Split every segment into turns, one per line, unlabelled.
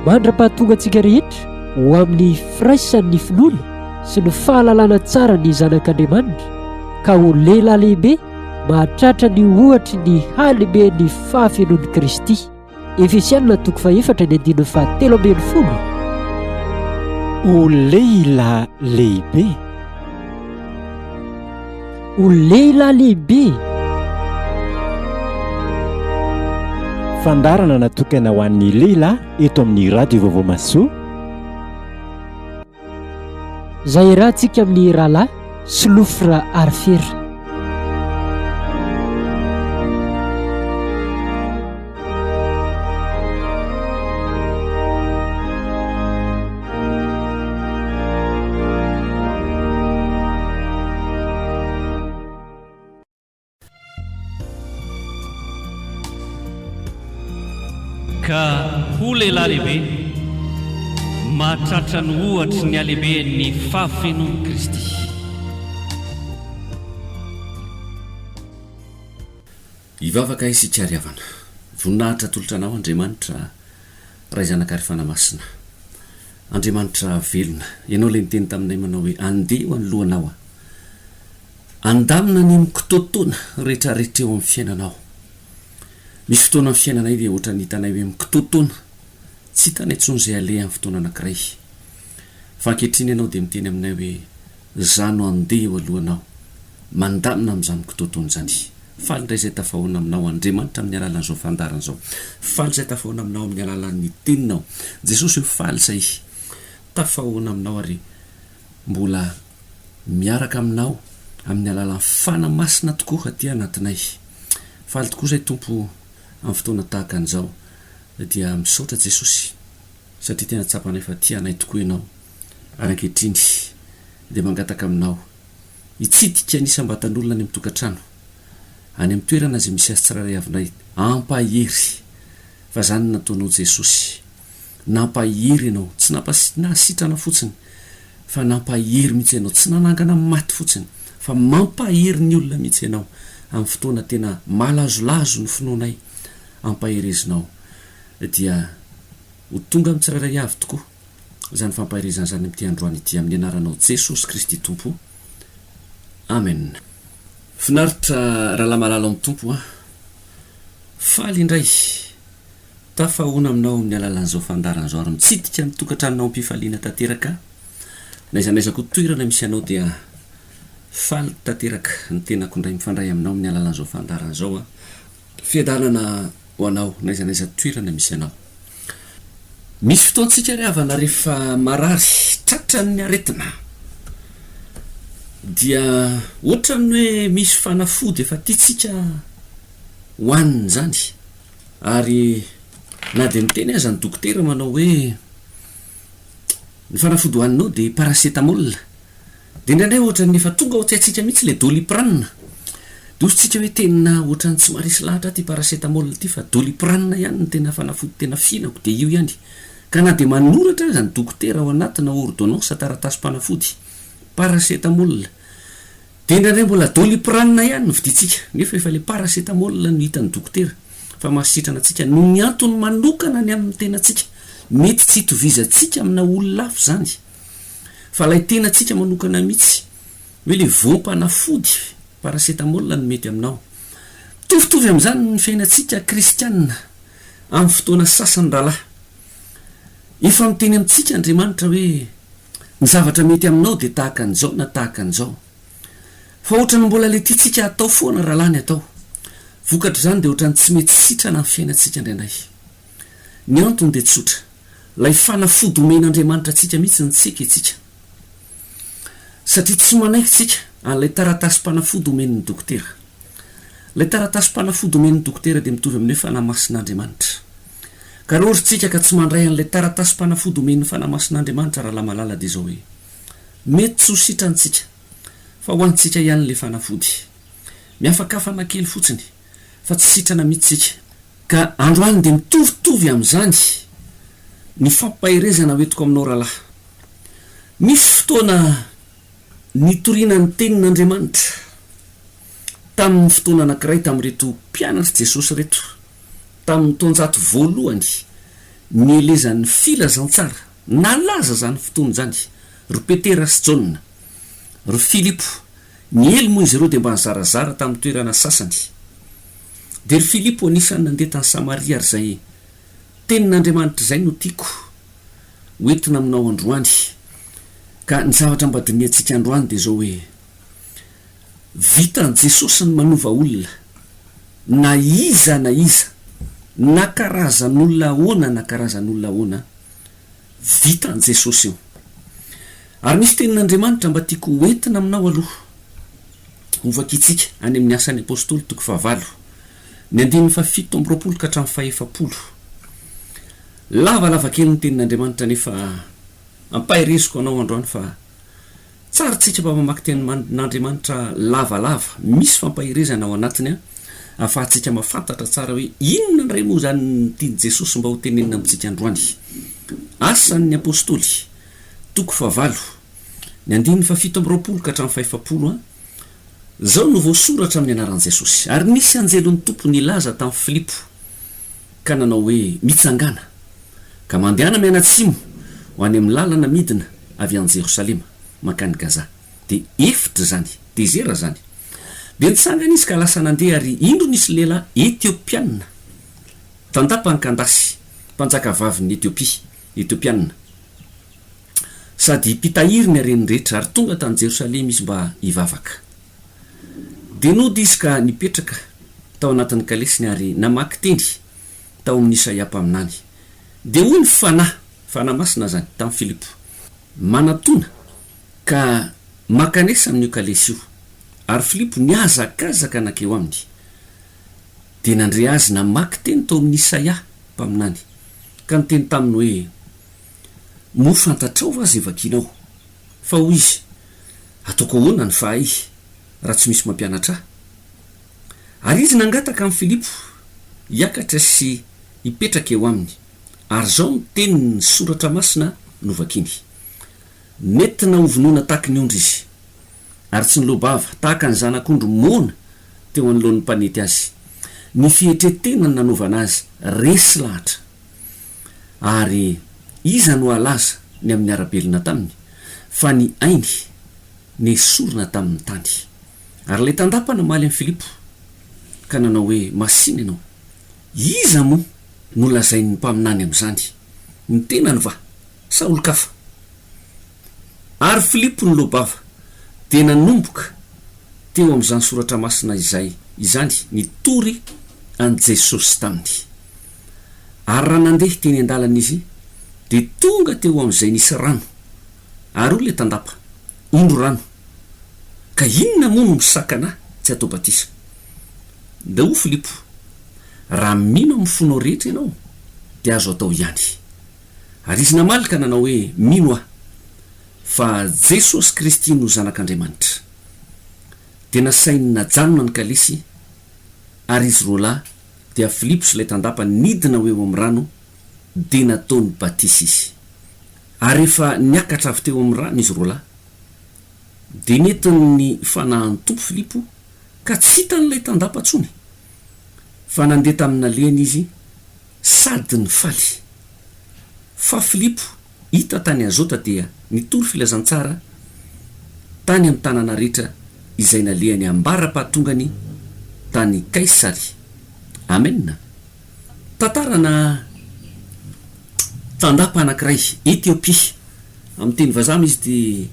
Mandra-pahatonga antsika rehetra ho amin'ny firaisan'ny finoana sy ny fahalalana tsara ny Zanak'Andriamanitra, ka ho lehilahy lehibe mahatratra ny ohatry ny halehiben'ny fahafenoan'i Kristy. Efesiana toko fahefatra ny andininy fahatelo 13.
Ho lehilahy lehibe.
Ho lehilahy lehibe.
Fandaharana natokana ho an'ny lehilahy eto amin'ny Radio Vaovao Mahasoa.
Izay iarahantsika amin'ny rahalahy Solofra Arifera.
Ka ho lehilahy lehibe, mahatratra ny ohatry ny halehiben'ny fahafenoan'i Kristy.
Hivavaka isika ry havana. Voninahitra atolotra Anao Andriamanitra Ray Zanaka ary Fanahy Masina. Andriamanitra velona, Ianao ilay niteny taminay manao hoe andeha eo anoloanao aho. Andamina ny mikitoatoana rehetrarehetra eo amin'ny fiainanao. Misy fotoana amin'ny fiainanay dia ohatran'ny hitanay hoe mikitoatoana, tsy hitanay intsony izay aleha amin'ny fotoana anankiray. Fa ankehitriny Ianao dia miteny aminay hoe Izaho no handeha eo alohanao, mandamina amin'izany kitoatoana izany. Faly indray izay tafahoana aminao Andriamanitra amin'ny alalan'izao fandaharana izao. Faly izay tafahoana aminao amin'ny alalan'ny teninao. Jesosy o faly izay tafahoana aminao ary mbola miaraka aminao amin'ny alalan'ny Fanahy Masina tokoa aty anatinay. Faly tokoa izay Tompo amin'ny fotoana tahaka an'izao. Dia misaotra Jesosy satria tena tsapanay fa tia anay tokoa Ianao. Ary ankehitriny dia mangataka aminao hitsidika ny isam-batan'olona any amin'ny tokantrano, any amin'ny toerana izay misy azy tsirairay avinay, hampahery fa izany no nataonao Jesosy. Nampahery Ianao, tsy nahasitrana fotsiny fa nampahery mihitsy Ianao, tsy nanangana maty fotsiny fa mampahery ny olona mihitsy Ianao amin'ny fotoana tena malazolazo ny finoanay, ampaherezinao dia ho tonga amin'ny tsirairay avy tokoa izany fampaherezana izany amin'ity androany ity amin'ny anaranao Jesosy Kristy Tompo. Amen. Finaritra rahalahy malala ao amin'ny Tompo a! Faly indray tafahoana aminao amin'ny alalan'izao fandaharana izao ary mitsidika ny tokantranonao am-pifaliana tanteraka. N'aiza n'aiza koa toerana misy anao dia faly tanteraka ny tenako indray mifandray aminao amin'ny alalan'izao fandaharana izao a! Fiadanana ho anao n'aiza n'aiza toerana misy anao. Misy fotoantsika ry havana rehefa marary tratran'ny aretina dia ohatran'ny hoe misy fanafody efa tiantsika hohanina izany ary na dia miteny aza ny dokotera manao hoe ny fanafody hohaninao dia paracetamol Dia indraindray ohatran'ny efa tonga ao an-tsaintsika mihitsy ilay doliprane. Dia hoy isika hoe tena ohatran'ny tsy maharesy lahatra ahy ity paracetamol ity fa doliprane ihany no tena fanafody tena fihinako dia io ihany. Ka na dia manoratra aza ny dokotera ao anatina ordonnance taratasim-panafody paracetamol dia indraindray mbola doliprane ihany no vidintsika nefa efa ilay paracetamol no hitan'ny dokotera fa mahasitrana antsika noho ny antony manokana ny amin'ny tenantsika. Mety tsy hitovizantsika amina olona hafa izany. Fa ilay tenantsika manokana mihitsy, hoe ilay voam-panafody, paracetamol no mety aminao. Mitovitovy amin'izany ny fiainantsika kristiana amin'ny fotoana sasany rahalahy. Efa miteny amintsika Andriamanitra hoe ny zavatra mety aminao dia tahaka an'izao na tahaka an'izao. Fa ohatran'ny mbola ilay tiantsika hatao foana rahalahy ny atao. Vokatr'izany dia ohatran'ny tsy mety sitrana ny fiainantsika indraindray. Ny antony dia tsotra. Ilay fanafody omen'Andriamanitra antsika mihitsy no tsy ekentsika. Satria tsy manaiky tsika an'ilay taratasim-panafody omen'ny dokotera. Ilay taratasim-panafody omen'ny dokotera dia mitovy amin'ny hoe Fanahy Masin'Andriamanitra. Ka raha ohatra tsika ka tsy mandray an'ilay taratasim-panafody omen'ny Fanahy Masin'Andriamanitra rahalahy malala dia izao hoe, mety tsy ho sitrantsika fa ho antsika ihany ilay fanafody. Miafakafana kely fotsiny fa tsy sitrana mihitsy tsika. Ka androany dia mitovitovy amin'izany ny fampaherezana hoentiko aminao rahalahy. Misy fotoana nitoriana ny tenin'Andriamanitra tamin'ny fotoana anankiray tamin'ireto mpianatr'i Jesosy ireto, tamin'ny taonjato voalohany. nielezan'ny filazantsara, nalaza izany fotoana izany, ry Petera sy Jaona, ry Filipo, niely moa izy ireo dia mba nizarazara tamin'ny toerana sasany. Dia ry Filipo anisan'ny nandeha tany Samaria ary izay Tenin'Andriamanitra izay no tiako ho entina aminao androany. Ka ny zavatra mba dinihantsika androany dia izao hoe, Vitan'i Jesosy ny manova olona, na iza na iza, na karazan'olona ahoana na karazan'olona ahoana, vitan'i Jesosy io. Ary misy tenin'Andriamanitra mba tiako ho entina aminao aloha, hovakintsika any amin'ny Asan'ny Apostoly toko fahavalo, ny andininy fahafito amby 20 ka hatramin'ny fahefapolo. Lavalava kely ny tenin'Andriamanitra nefa ampahereziko anao androany fa Tsara tsika mba mamaky tenin'Andriamanitra lavalava, misy fampaherezana ao anatiny ahafahantsika mafantatra tsara hoe inona indray moa izany no tian'i Jesosy mba ho tenenina amintsika androany. Asan'ny Apostoly, toko fahavalo, ny andininy fahafito amby 20 ka hatramin'ny fahefapolo, Izao no voasoratra amin'ny anaran'i Jesosy, Ary nisy anjelin'ny Tompo nilaza tamin'i Filipo, ka nanao hoe, Mitsangàna, ka mandehana mianatsimo ho any amin'ny lalana midina avy any Jerosalema mankany Gaza. Dia efitra izany, dezera izany. Dia nitsangana izy ka lasa nandeha, ary indro nisy lehilahy Etiopiana, tandapan'i Kandasy, mpanjakavavin'i Etiopia, Etiopiana, sady mpitahiry ny hareny rehetra, ary tonga tany Jerosalema izy mba hivavaka. Dia nody izy ka nipetraka tao anatin'ny kalesiny ary namaky teny tao amin'i Isaia mpaminany. Dia hoy ny Fanahy, Fanahy Masina izany, tamin'i Filipo, Manatòna ka mankanesa amin'io kalesy io. Ary Filipo nihazakazaka nankeo aminy. Dia nandre azy namaky teny tao amin'i Isaia mpaminany, ka niteny taminy hoe, Moa fantatrao va izay vakinao? Fa hoy izy, Ataoko ahoana ny fahay, raha tsy misy mampianatra ahy? Ary izy nangataka amin'i Filipo hiakatra sy hipetraka eo aminy. Ary izao no tenin'ny Soratra Masina novakiny, Nentina hovonoina tahaky ny ondry izy, ary tsy niloa-bava, tahaka ny zanak'ondry moana teo anoloan'ny mpanety azy. Ny fietren-tenany nanaovana azy resy lahatra. Ary iza no hahalaza ny amin'ny ara-belona taminy, fa ny ainy nesorina tamin'ny tany? Ary ilay tandapa namaly an'i Filipo, ka nanao hoe, Masìna ianao. Iza moa no lazain'ny mpaminany amin'izany? Ny tenany va, sa olon-kafa? Ary Filipo niloa-bava, dia nanomboka teo amin'izany Soratra Masina izay izany nitory an'i Jesosy taminy. Ary raha nandeha teny an-dalana izy, dia tonga teo amin'izay nisy rano, ary hoy ilay tandapa, Indro rano, ka inona moa no misakana ahy tsy hatao batisa? Dia hoy Filipo, Raha mino amin'ny fonao rehetra ianao, dia azo atao ihany. Ary izy namaly ka nanao hoe, Mino aho fa Jesosy Kristy no Zanak'Andriamanitra. Dia nasainy najanona ny kalesy, ary izy roalahy, dia Filipo sy ilay tandapa nidina ho eo amin'ny rano, dia nataony batisa izy. Ary rehefa niakatra avy teo amin'ny rano izy roalahy, dia nentin'ny Fanahin'ny Tompo Filipo, ka tsy hitan'ilay tandapa intsony, fa nandeha tamin'ny nalehany izy, sady nifaly. Fa Filipo hita tany Azota dia nitory filazantsara tany amin'ny tanàna rehetra izay nalehany ambara-pahatongany tany Kaisaria. Amena. Tantarana tandapa anankiray, Etiopia. Amin'ny teny vazaha moa izy dia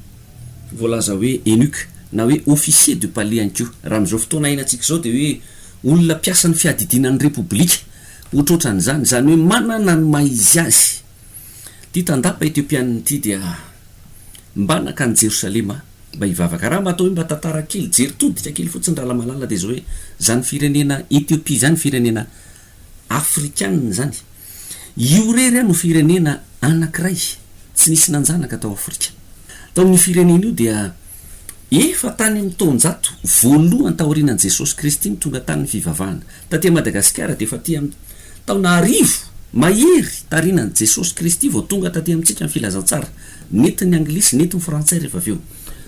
voalaza hoe eunuque na hoe officier de palais ihany koa. Raha amin'izao fotoana iainantsika izao dia hoe olona mpiasan'ny fiadidiana ny Repoblika, ohatrohatran'izany. Izany hoe manana ny maha izy azy. Ity tandapa etiopianina ity dia mba nankany Jerosalema mba hivavaka. Raha mba atao hoe mba tantara kely, jery todika kely fotsiny Ralamalala dia izao hoe izany firenena Etiopia izany firenena afrikanina izany. Io irery no firenena anankiray tsy nisy nanjanaka tao Afrika. Tao amin'io firenena io dia efa tany amin'ny taonjato voalohany taorianan'i Jesosy Kristy no tonga tany ny fivavahana. Taty Madagasikara dia efa aty amin'ny taona arivo mahery tarinan'i Jesosy Kristy vao tonga taty amintsika ny filazantsara. Nentin'ny Anglisy, nentin'ny Frantsay rehefa avy eo.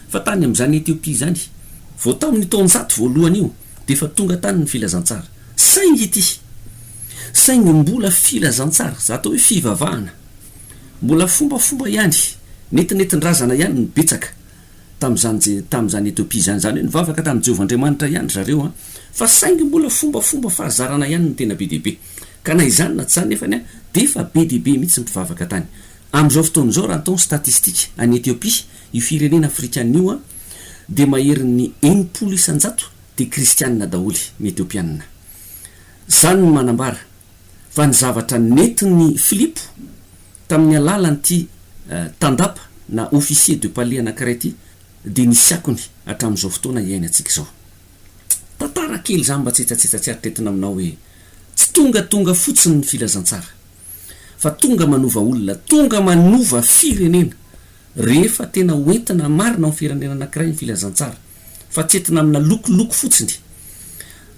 Fa tany amin'izany Etiopia izany, vao tamin'io taonjato voalohany io dia efa tonga tany ny filazantsara. Saingy ity. Saingy mbola filazantsara, za atao hoe fivavahana. Mbola fombafomba ihany, nentinentin-drazana ihany no betsaka tamin'izany Je, tamin'izany Etiopia izany. Izany hoe nivavaka tamin'i Jehovah Andriamanitra ihany ry zareo an. Fa saingy mbola fombafomba fahazarana ihany no tena be dia be. Ka na izany na tsy izany nefany an, dia efa be dia be mihitsy ny mpivavaka tany. Amin'izao fotoana izao raha atao ny statistika any Etiopia, io firenena afrikana io an, dia maherin'ny 60% dia kristianina daholo ny Etiopianina. Izany no manambara fa ny zavatra nentin'i Filipo tamin'ny alalan'ity tandapa na officier de palais anankiray ity dia nisy akony hatramin'izao fotoana iainantsika izao. Tantara kely izany mba tsetsatsetsa tsy aritretina aminao hoe tsy tongatonga fotsiny ny filazantsara fa tonga manova olona, tonga manova firenena rehefa tena hoentina marina ao amin'ny firenena anankiray ny filazantsara fa tsy entina amina lokoloko fotsiny.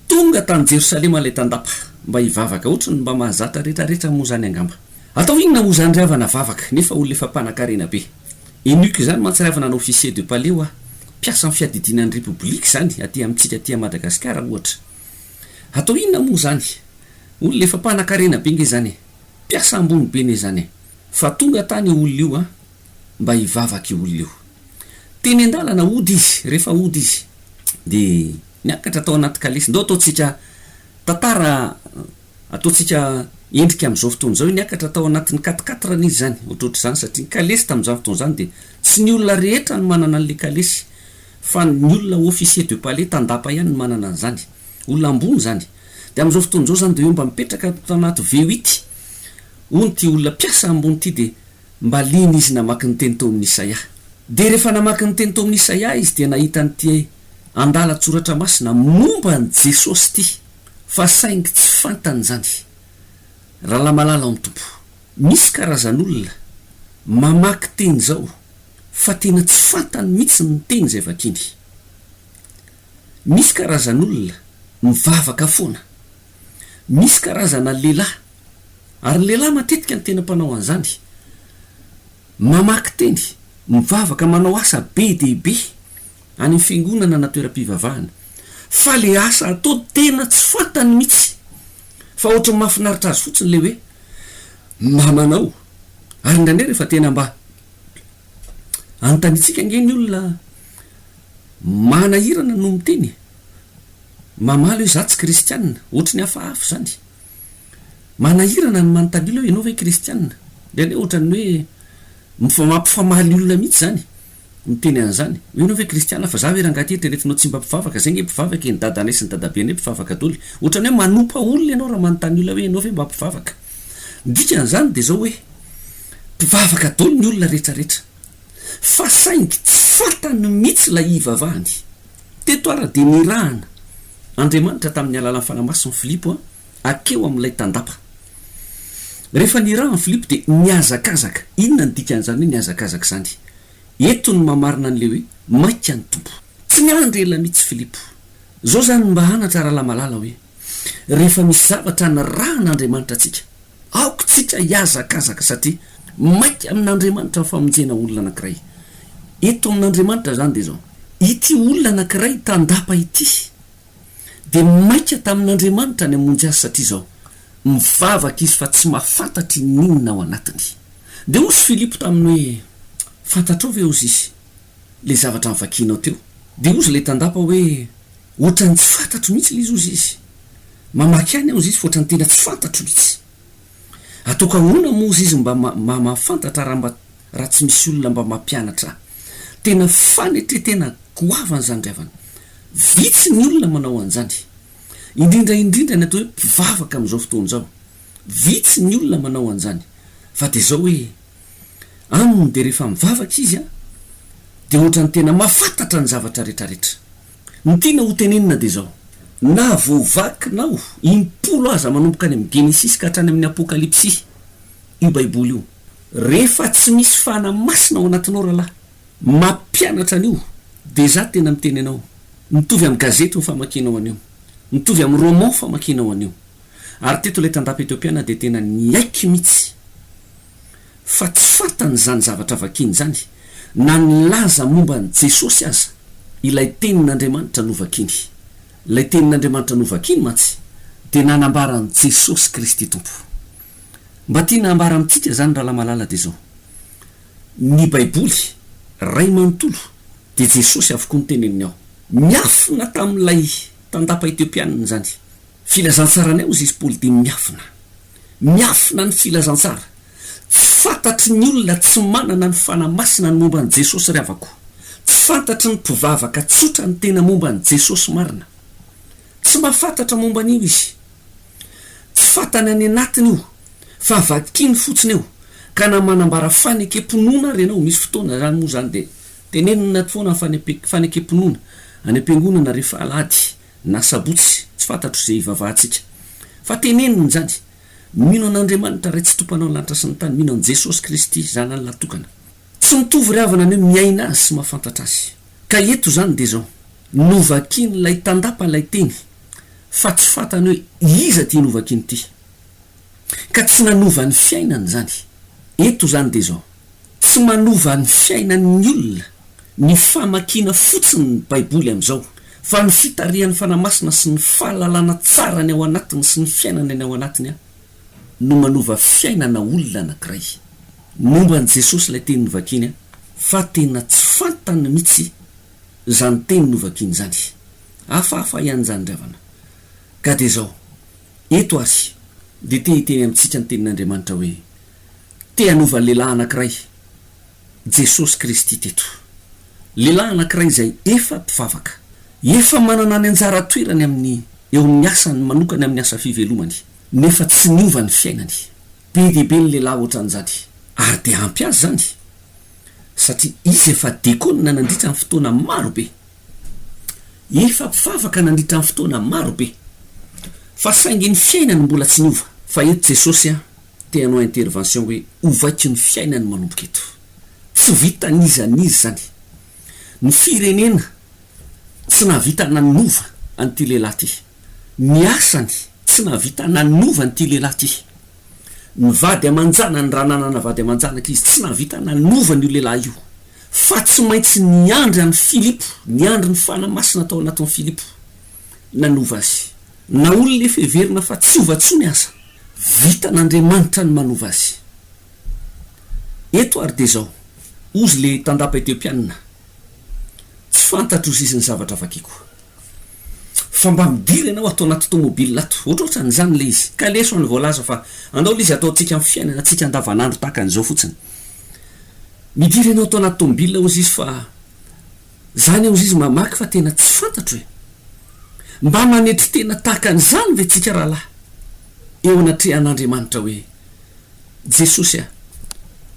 Tonga tany Jerosalema ilay tandapa mba hivavaka, ohatry ny mba mahazatra retraretra moa izany angamba. Atao inona moa izany ry havana vavaka nefa olona efa mpanakarena be. Eunuque izany mantsy ry havana na officier de palais hoa, mpiasan'ny fiadidiana ny repoblika izany aty amintsika aty Madagasikara ohatra. Atao inona moa izany? Olona efa mpanakarena be nge izany e! Mpiasa ambony be ne izany e! Fa tonga tany io olona io an, mba hivavaka io olona io. Teny an-dalana hody izy, rehefa hody izy dia niakatra tao anaty kalesy. Ndao ataontsika tantara, ataontsika endrika amin'izao fotoana izao hoe niakatra tao anatin'ny quatre-quatre-ny izy izany, ohatrohatr'izany, satria ny kalesy tamin'izany fotoana izany dia tsy ny olona rehetra no manana an'ilay kalesy fa ny olona officier de palais tandapa ihany no manana an'izany, olona ambony izany. Dia amin'izao fotoana izao izany dia hoe mba mipetraka tao anaty V-huit hono ity olona mpiasa ambony ity dia Mba liana izy namaky ny teny tao amin'i Isaia. Dia rehefa namaky ny teny tao amin'i Isaia izy dia nahita an'ity andalan-tsoratra masina momba an'i Jesosy ity, fa saingy tsy fantany izany. Rahalahy malala ao amin'ny Tompo, misy karazan'olona mamaky teny izao fa tena tsy fantany mihitsy ny teny izay vakiany. Misy karazan'olona mivavaka foana. Misy karazana lehilahy Ary ny lehilahy matetika no tena mpanao an'izany. Mamaky teny, mivavaka, manao asa be dia be any amin'ny fiangonana na toeram-pivavahana. Fa le asa atao tena tsy fantany mihitsy. Fa ohatran'ny mahafinaritra azy fotsiny le hoe mba manao. Ary indraindray rehefa tena mba anontaniantsika ange ny olona manahirana no miteny e. Mamaly hoe za tsy kristianina. Ohatry ny hafahafa izany. Manahirana ny manontany olona hoe ianao ve kristianina? Indraindray ohatran'ny hoe mifa- mampifamaly olona mihitsy izany miteny an'izany. Hoe ianao ve kristianina fa za ve rangahy ity eritreretinao tsy mba mpivavaka, zay nge mpivavaka e, ny dadanay sy ny dadabenay mpivavaka daholo. Ohatran'ny hoe manompa olona ianao raha manontany olona hoe ianao ve mba mpivavaka? Ny dikan'izany dia izao hoe mpivavaka daholo ny olona rehetrarehetra fa saingy tsy fantany mihitsy ilay hivavahany. Teto ara dia nirahana Andriamanitra tamin'ny alalan'ny Fanahy Masin'i Filipo hakeo amin'ilay tandapa. Rehefa nirahan'i Filipo dia nihazakazaka. Inona no dikan'izany hoe nihazakazaka izany? Eto no mamarina an'ilay hoe maika ny Tompo. Tsy niandry ela mihitsy Filipo. Izao izany mba hanatra Ralamalala hoe, rehefa misy zavatra nirahan'Andriamanitra antsika, Aoka tsika hihazakazaka satria maika amin'Andriamanitra ny famonjena olona anankiray. Eto amin'Andriamanitra izany dia izao, ity olona anankiray tandapa ity dia maika tamin'Andriamanitra ny hamonjy azy satria izao, mivavaka izy fa tsy mahafantatra ininona ao anatiny. Dia hozy Filipo taminy hoe, Fantatrao ve hozy izy ilay zavatra novakianao teo? Dia hozy ilay tandapa hoe, Ohatran'ny tsy fantatro mihitsy ilay izy hozy izy. Mamaky ihany aho hozy izy fa ohatran'ny tena tsy fantatro mihitsy. Ataoko ahoana moa hozy izy mba mba mahafantatra raha mba raha tsy misy olona mba mampianatra ahy. Tena fanetren-tena goavana izany ry havana. Vitsy ny olona manao an'izany. Indrindra indrindra ny atao hoe mpivavaka amin'izao fotoana izao. Vitsy ny olona manao an'izany. Fa dia izao hoe, aminy dia rehefa mivavaka izy an, dia ohatran'ny tena mahafantatra ny zavatra retraretra. Ny tiana ho tenenina dia izao, na voavakinao im-polo aza manomboka any amin'ny Genesisy ka hatrany amin'ny Apokalypsy io Baiboly io, rehefa tsy misy Fanahy Masina ao anatinao rahalahy, mampianatra an'io, dia za tena miteny anao, mitovy amin'ny gazety ny famakianao an'io, mitovy amin'ny roman famakianao an'io. Ary teto ilay tandapa Etiopiana dia tena niaiky mihitsy. fa tsy fantany izany zavatra vakiany izany, na nilaza momba an'i Jesosy aza ilay Tenin'Andriamanitra novakiny. Ilay Tenin'Andriamanitra novakiny mantsy Dia nanambara an'i Jesosy Kristy Tompo. Mba tiana hambara amintsika izany rahalahy malala dia izao, ny Baiboly ray manontolo dia Jesosy avokoa no teneniny ao. Miafina tamin'ilay tandapa Etiopianina izany. Filazantsaranay hozy izy Paoly dia miafina. Miafina ny filazantsara. Tsy fantatry ny olona tsy manana ny Fanahy Masina ny momba an'i Jesosy ry havako. Tsy fantatry ny mpivavaka tsotra ny tena momba an'i Jesosy marina. Tsy mahafantatra momba an'io izy. Tsy fantany any anatiny io fa vakiany fotsiny eo. Ka na manambara fanekem-pinoana ary ianao, misy fotoana izany moa izany dia tenenina foana ny fanekem-pinoana any am-piangonana rehefa alahady na sabotsy, tsy fantatro izay ivavahantsika. Fa tenenina izany, mino an'Andriamanitra Ray Tsitoha Mpanao ny lanitra sy ny tany, mino an'i Jesosy Kristy Zanany Latokana. Tsy mitovy ry havana ny hoe miaina azy sy mahafantatra azy. Ka eto izany dia izao, novakian'ilay tandapa ilay teny fa tsy fantany hoe iza ity novakiany ity. Ka tsy nanova ny fiainany izany. Eto izany dia izao, tsy manova ny fiainan'ny olona ny famakiana fotsiny ny Baiboly amin'izao, fa ny fitarihan'ny Fanahy Masina sy ny fahalalana tsara ny ao anatiny sy ny fiainana ny ao anatiny no manova fiainana olona anankiray. Momba an'i Jesosy ilay teny novakiany fa tena tsy fantany mihitsy izany teny novakiany izany. Hafahafa ihany izany ry havana. Ka dia izao, eto ary dia te hiteny amintsika ny tenin'Andriamanitra hoe, te hanova lehilahy anankiray Jesosy Kristy teto. Lehilahy anankiray izay efa mpivavaka, efa manana ny anjara toerany amin'ny eo amin'ny asany manokana amin'ny asa fivelomany, nefa tsy niova ny fiainany. Be dia be ny lehilahy ohatran'izany, ary dia ampy azy izany, satria izy efa dekona nandritra ny fotoana maro be. Efa mpivavaka nandritra ny fotoana maro be. Fa saingy ny fiainany mbola tsy niova. Fa eto Jesosy an, te hanao intervention hoe ovaiko ny fiainany manomboka eto. Tsy vitan'iza n'iza izany. Ny firenena tsy nahavita nanova an'ity lehilahy ity. Ny asany tsy nahavita nanova an'ity lehilahy ity. Ny vady aman-janany raha nanana vady aman-janaka izy tsy nahavita nanova an'io lehilahy io. Fa tsy maintsy niandry an'i Filipo, niandry ny Fanahy Masina tao anatin'i Filipo nanova azy. Na olona efa heverina fa tsy hova intsony aza, vitan'Andriamanitra ny manova azy. Eto ary dia izao, hozy le tandapa Etiopianina, Tsy fantatro sisa ny zavatra vakiko. Fa mba midira ianao ato anaty tomobile ato. Ohatrohatran'izany ilay izy. Ka leso ny voalaza fa andao ilay izy ataontsika amin'ny fiainana antsika andavanandro tahaka an'izao fotsiny. Midira ianao ato anaty tomobile hozy izy fa zany hozy izy mamaky fa tena tsy fantatro e. Mba manetry tena tahaka an'izany ve tsika rahalahy eo anatrehan'Andriamanitra hoe Jesosy a!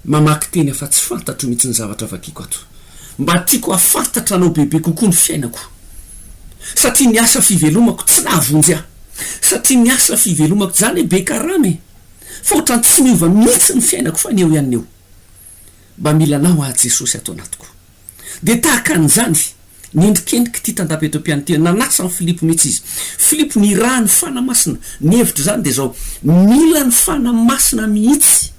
Mamaky teny aho fa tsy fantatro mihitsy ny zavatra vakiako ato. Mba tiako hahafantatra anao bebe kokoa ny fiainako. Satria ny asa fivelomako tsy nahavonjy ahy. Satria ny asa fivelomako, zany hoe be karama e! Fa ohatran'ny tsy miova mihitsy ny fiainako fa ny eo ihany ny eo. Mba mila anao aho Jesosy ato anatiko. Dia tahaka an'izany, nendrikendrika ity tandapa Etiopiana ity, nanasa an'i Filipo mihitsy izy. Filipo nirahan'ny Fanahy Masina. Ny hevitr'izany dia izao, mila ny Fanahy Masina mihitsy,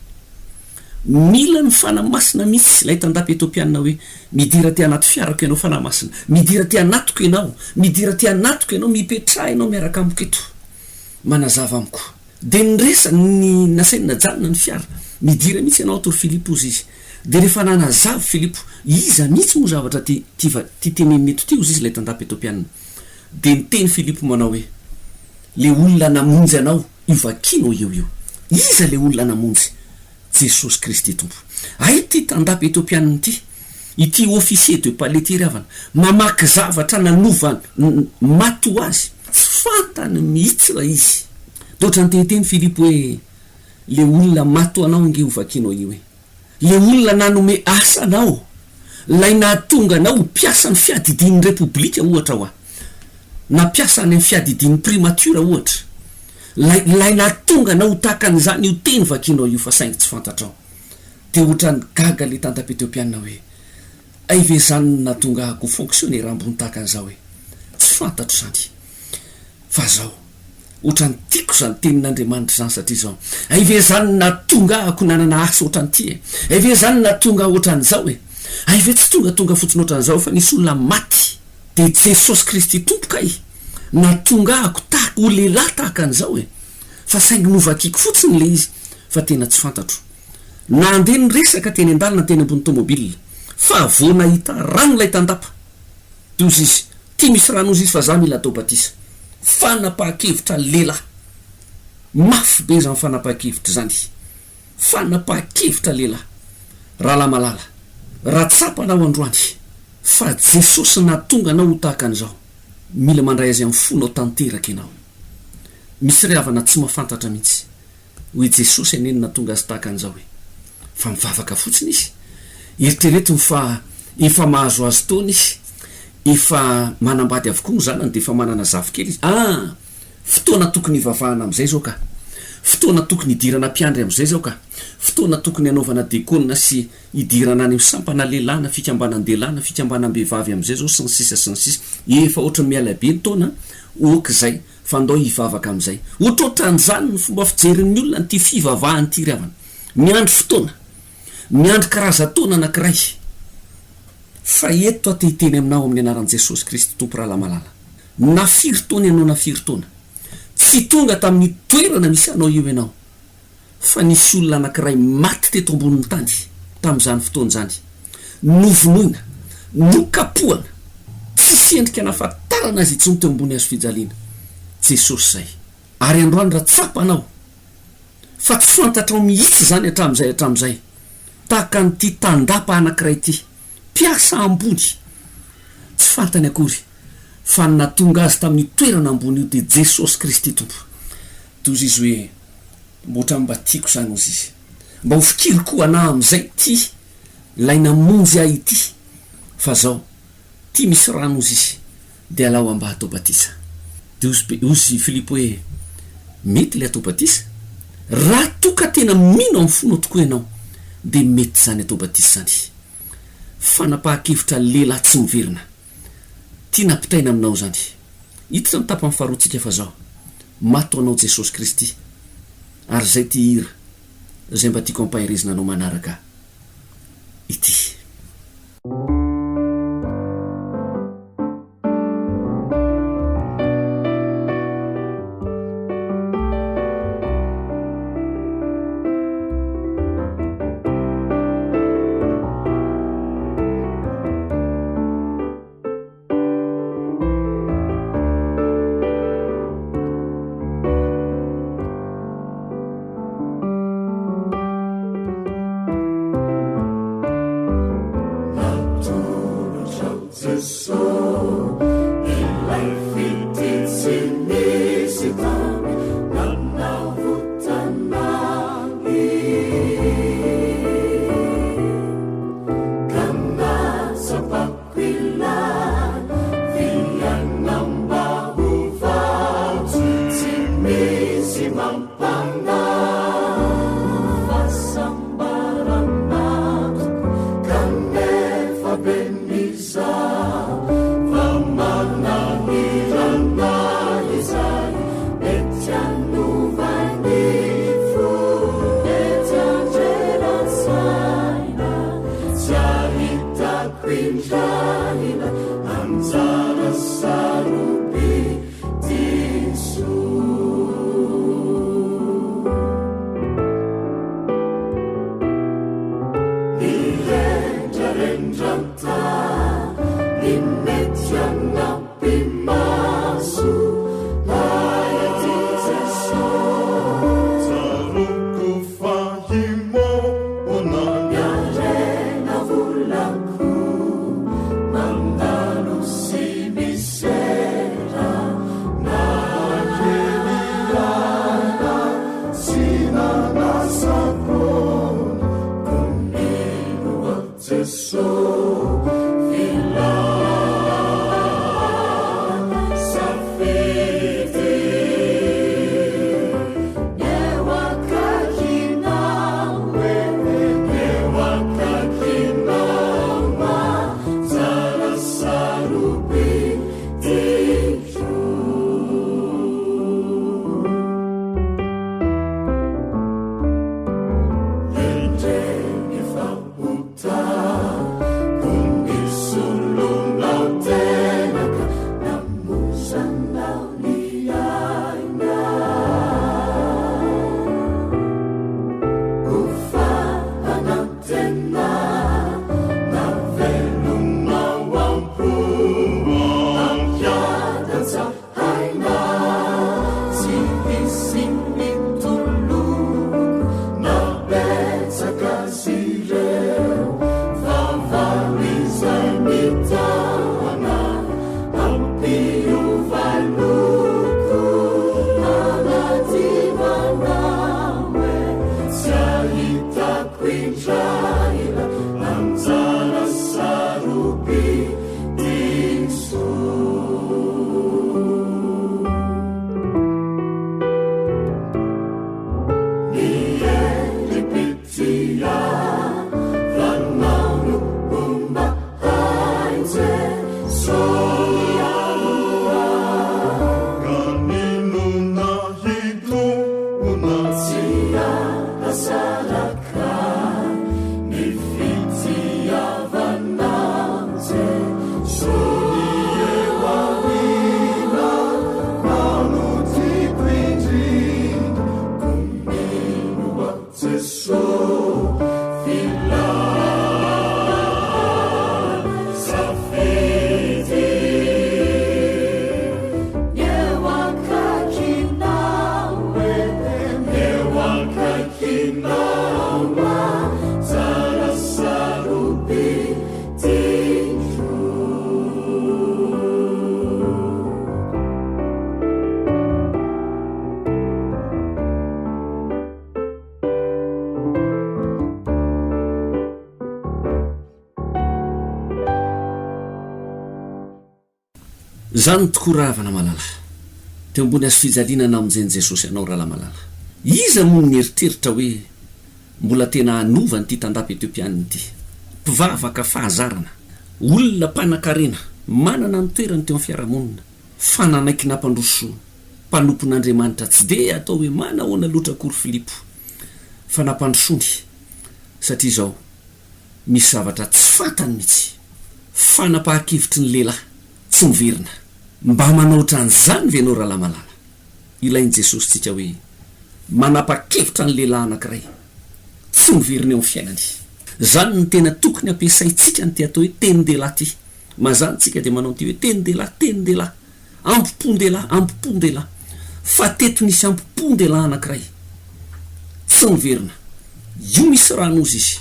mila ny Fanahy Masina mihitsy ilay tandapa Etiopiana hoe, midira aty anaty fiarako ianao Fanahy Masina, midira aty anatiko ianao, midira aty anatiko ianao, mipetraha ianao miaraka amiko eto, manazava amiko. Dia niresany ny nasainy najanona ny fiara. Midira mihitsy ianao ato ry Filipo hozy izy. Dia rehefa nanazava Filipo, iza mihitsy moa zavatra ty ty ty tenenina eto ty hozy izy ilay tandapa Etiopiana. Dia niteny Filipo manao hoe, Le olona namonjy anao io vakianao eo io. Iza le olona namonjy? Jesosy Kristy Tompo. Hay ity tandapa Etiopiana ity, ity officier de palais ity ry havana, mamaky zavatra nanova maty ho azy. Tsy fantany mihitsy raha izy. Dia ohatran'ny te hiteny Filipo hoe, Le olona maty ho anao ange ho vakianao io e. Le olona nanome asa anao, lay nahatonga anao ho mpiasan'ny fiadidian'ny Repoblika ohatra hoa, na mpiasa any amin'ny fiadidian'ny Primature ohatra, lay lay nahatonga anao ho tahaka an'izany io teny vakianao io fa saingy tsy fantatrao. Dia ohatran'ny gaga le tantapetiopiana hoe, hay ve izany no nahatonga ahy ho fonctionnaire ambony tahaka an'izao e. Tsy fantatro izany. Fa zao. Otrany tiako zany tenin'Andriamanitra zany satria zao, hay ve zany no nahatonga ahako nanana asa otran'ity e? Hay ve zany no nahatonga ahy otran'izao e? Hay ve tsy tongatonga fotsiny otran'izao fa nisy olona maty dia Jesosy Kristy Tompo kay nahatonga ahako tahaka. ho lehilahy tahaka an'izao e! Fa saingy novakiako fotsiny ilay izy fa tena tsy fantatro. Nandeha niresaka teny an-dalana teny ambony tomobile fa vao nahita rano ilay tandapa dia hozy izy, ty misy rano hozy izy fa za mila atao batisa. Fanapahan-kevitra lehilahy. Mafy be izany fanapahan-kevitra izany. Fanapahan-kevitra lehilahy. Rahalahy malala, raha tsapanao androany fa Jesosy nahatonga anao ho tahaka an'izao, mila mandray Azy amin'ny fonao tanteraka ianao. Misy ry havana tsy mahafantatra mihitsy hoe Jesosy anie no nahatonga azy tahaka an'izao e. Fa mivavaka fotsiny izy. Eritreretiny fa efa mahazoazo taona izy, efa manambady avokoa ny zanany dia efa manana zafikely izy. Ah! Fotoana tokony hivavahana amin'izay izao ka. Fotoana tokony hidirana mpiandry amin'izay izao ka. Fotoana tokony hanaovana dekona sy hidirana any amin'ny sampana lehilahy na fikambanan-dehilahy na fikambanam-behivavy amin'izay izao sy ny sisa sy ny sisa. Efa ohatran'ny miala be ny taona, ok izay fa ndao hivavaka amin'izay. Ohatrohatran'izany ny fomba fijerin'ny olona an'ity fivavahana ity ry havana. Miandry fotoana. Miandry karazan-taona anankiray. Fa eto aho te hiteny aminao amin'ny anaran'i Jesosy Kristy Tompo rahalahy malala. Na firy taona ianao na firy taona, tsy tonga tamin'io toerana misy anao io ianao, fa nisy olona anankiray maty teto ambonin'ny tany tamin'izany fotoana izany, novonoina, nokapohana, tsisy endrika nahafantarana azy intsony teo ambony hazofijaliana. Jesosy izay. Ary androany raha tsapanao fa tsy fantatrao mihitsy izany hatramin'izay hatramin'izay, tahaka an'ity tandapa anankiray ity, mpiasa ambony, tsy fantany akory fa ny nahatonga azy tamin'io toerana ambony io dia Jesosy Kristy Tompo. Dia hozy izy hoe, Mba ohatran'ny mba tiako izany, hozy izy. Mba ho fikiriko anà amin'izay ity ilay namonjy ahy ity, fa zao, ity misy rano, hozy izy, dia alao aho mba hatao batisa. Dia hozy, hozy Filipo hoe, Mety ilay atao batisa? Raha toa ka tena mino amin'ny fonao tokoa ianao, dia mety izany atao batisa izany. Fanapahan-kevitra lehilahy tsy miverina. Tiana ampitaina aminao izany. Hiditra ny tapany faharoa tsika fa zao. Maty ho anao Jesosy Kristy. Ary zay ty hira zay mba tiako ampaherezina anao manaraka ity. Izany tokoa rahavana malala. Teo ambony hazofijaliana namonjen'i Jesosy anao rahalahy malala. Iza moa no nieritreritra hoe mbola tena hanova an'ity tandapa Etiopianina ity? Mpivavaka fahazarana, olona mpanankarena, manana ny toerany teo amin'ny fiarahamonina, fa nanaiky nampandroso mpanompon'Andriamanitra tsy dia atao hoe manahoana loatra akory Filipo, fa nampandrosoany satria izao misy zavatra tsy fantany mihitsy, fanapahan-kevitry ny lehilahy tsy miverina. Mba manao ohatran'izany ve ianao rahalahy malala? Ilain'i Jesosy tsika hoe manapa-kevitra ny lehilahy anankiray tsy miverina eo amin'ny fiainany. Izany no tena tokony hampiasaintsika an'ity atao hoe tenin-dehilahy ity. Mazàna tsika dia manao an'ity hoe tenin-dehilahy, tenin-dehilahy. Ambom-pon-dehilahy, ambom-pon-dehilahy. Fa teto nisy ambom-pon-dehilahy anankiray. Tsy niverina. Io misy rano hozy izy.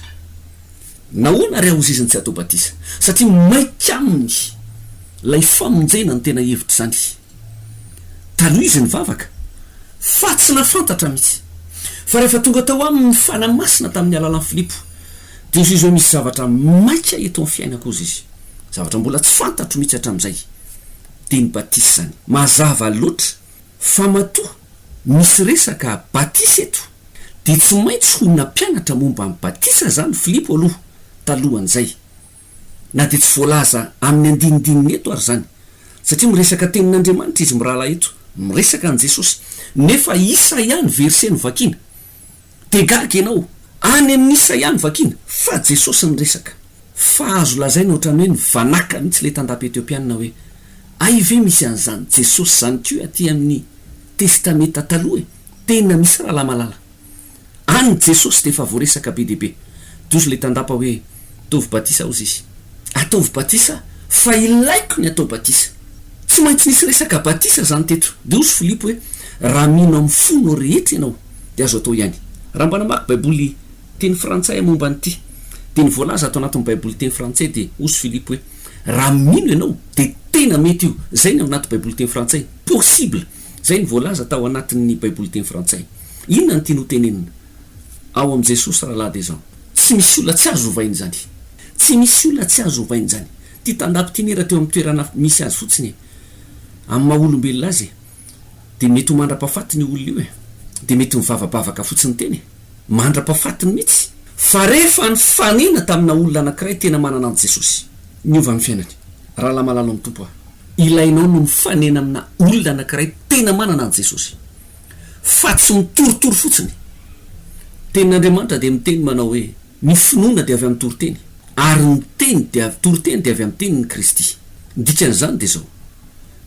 Nahoana ary hozy izy no tsy atao batisa? Satria maika aminy ilay famonjena no tena hevitr'izany. Taloha izy nivavaka, fa tsy nahafantatra mihitsy. Fa rehefa tonga tao aminy ny Fanahy Masina tamin'ny alalan'i Filipo, dia hozy izy hoe misy zavatra maika eto amin'ny fiainako hozy izy. Zavatra mbola tsy fantatro mihitsy hatramin'izay. Dia ny batisa izany. Mazava loatra fa matoa misy resaka batisa eto dia tsy maintsy ho nampianatra momba ny batisa izany Filipo aloha talohan'izay. Na dia tsy voalaza amin'ny andinindininy eto ary izany. Satria miresaka tenin'Andriamanitra izy mirahalahy eto, miresaka an'i Jesosy. Nefa Isaia ny verset novakiana. Dia gaga ianao, any amin'ny Isaia no vakiana, fa Jesosy niresaka. Fa azo lazaina ohatran'ny hoe nivanàka mihitsy ilay tandapa Etiopianina hoe, Hay ve misy an'izany Jesosy izany koa aty amin'ny Testamenta Taloha e? Tena misy rahalahy malala. Any Jesosy dia efa voaresaka be dia be. Dozy ilay tandapa hoe, Ataovy batisa hozy izy. Ataovy batisa fa ilaiko ny atao batisa. Tsy maintsy nisy resaka batisa izany teto. Dia hozy Filipo hoe, Raha mino amin'ny fonao rehetra ianao dia azo atao ihany. Raha mba namaky Baiboly teny frantsay aho momba an'ity, dia ny voalaza ato anatin'ny Baiboly teny frantsay dia hozy Filipo hoe, Raha mino ianao dia tena mety io. Izay ny ao anaty Baiboly teny frantsay. Possible. Izay ny voalaza tao anatin'ny Baiboly teny frantsay. Inona no tiany hotenenina? Ao amin'i Jesosy rahalahy dia izao. Tsy misy olona tsy azo ovaina izany. Tsy misy olona tsy azo ovaina izany. Ity tandapa ity nera teo amin'ny toerana misy azy fotsiny e. Amin'ny maha olombelona azy e. Dia mety ho mandra-pahafatiny io olona io e. Dia mety mivavabavaka fotsiny teny e. Mandra-pahafatiny mihitsy. Fa rehefa nifanena tamina olona anankiray tena manana an'i Jesosy. Niova ny fiainany. Rahalahy malala ao amin'ny Tompo a. Ilainao no mifanena amina olona anankiray tena manana an'i Jesosy. Fa tsy mitorotoro fotsiny. Tenin'Andriamanitra dia miteny manao hoe, Ny finoana dia avy amin'ny toriteny, ary ny teny dia avy toriteny dia avy amin'ny tenin'i Kristy. Ny dikan'izany dia izao,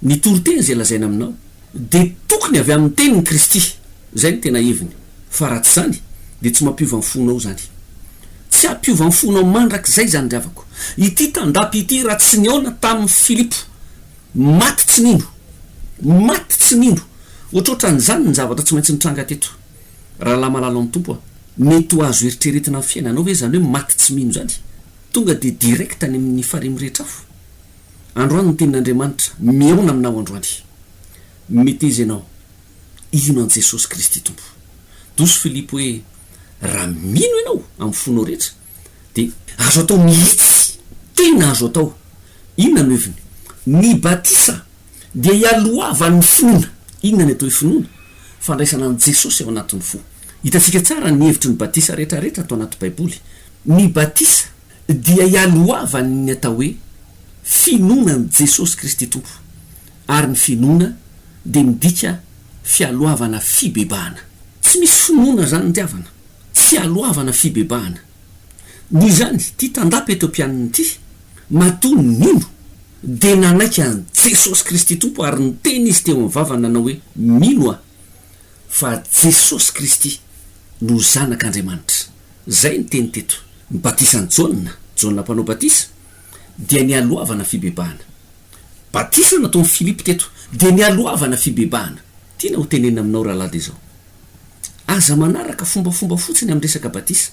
ny toriteny izay lazaina aminao dia tokony avy amin'ny tenin'i Kristy. Izay no tena heviny. Fa raha tsy izany dia tsy mampiova ny fonao izany. Tsy hampiova ny fonao mandrakizay izany ry havako. Ity tandapa ity raha tsy nihaona tamin'i Filipo, maty tsy nino. Maty tsy nino. Ohatrohatran'izany ny zavatra tsy maintsy nitranga teto. Rahalahy malala ao amin'ny Tompo a! Mety ho azo eritreretina amin'ny fiainanao ve izany hoe maty tsy mino izany? Tonga dia direct any amin'ny farihy mirehitra afo? Androany ny tenin'Andriamanitra mihaona aminao androany. Meteza ianao hino an'i Jesosy Kristy Tompo. Doso Filipo hoe raha mino ianao amin'ny fonao rehetra dia azo atao mihitsy, tena azo atao. Inona no heviny? Ny batisa dia ialohavan'ny finoana. Inona ny atao hoe finoana? Fandraisana an'i Jesosy ao anatin'ny fo. Hitantsika tsara ny hevitry ny batisa rehetrarehetra ato anaty Baiboly. Ny batisa dia ialohavan'ny atao hoe finoana an'i Jesosy Kristy Tompo. Ary ny finoana dia midika fialohavana fibebahana. Tsy misy finoana izany ry havana, tsy aloavana fibebahana. Noho izany, ity tandapa Etiopianina ity, matoa nino, dia nanaiky an'i Jesosy Kristy Tompo ary niteny izy teo amin'ny vavany nanao hoe, Mino aho fa Jesosy Kristy no Zanak'Andriamanitra. Izay ny teny teto. Ny batisan'i Jaona, Jaona Mpanao Batisa, dia nialohavana fibebahana. Batisa nataon'i Filipo teto dia nialohavana fibebahana. Tiana ho tenenina aminao rahalahy dia izao. Aza manaraka fombafomba fotsiny amin'ny resaka batisa.